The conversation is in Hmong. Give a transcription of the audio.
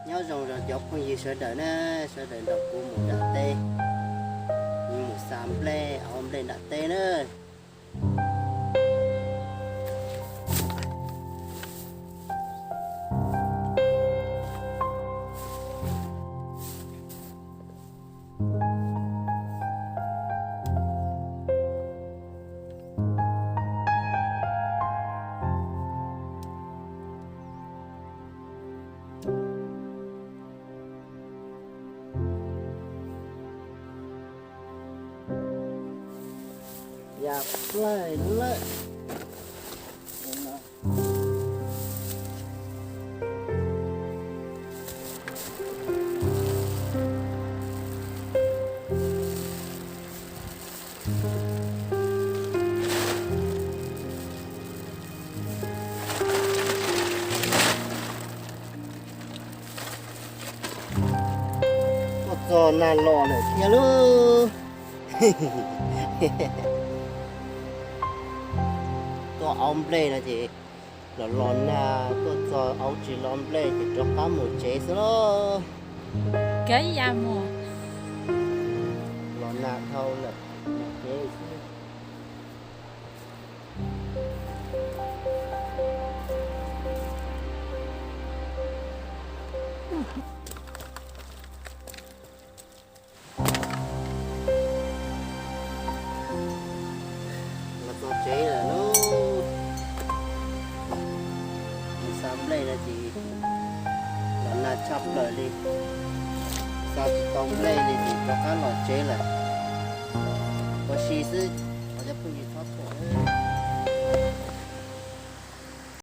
Nyob zoo rau cov phooj ywg sawv daws na, sawv daws nrog kuv mus nram teb, mus xa nplej, auv nplej nram teb na. Ya plaws lawm. Tuaj txog nag los lawm thiab lauj. Tuaj auv nplej no ces los los nag, tuaj txog auv tsis los nplej ces rov qab mus tsev xwb lauj. Kav ya mus. Los nag dhau lawm, mus tsev xwb. Los txog tsev lawm lauj. Mus xa nplej no ces los nag tshaj plaws li, xa tsis tau nplej li ces rov qab los tsev lawm. Ua si xwb, cov phooj ywg txhob thuam.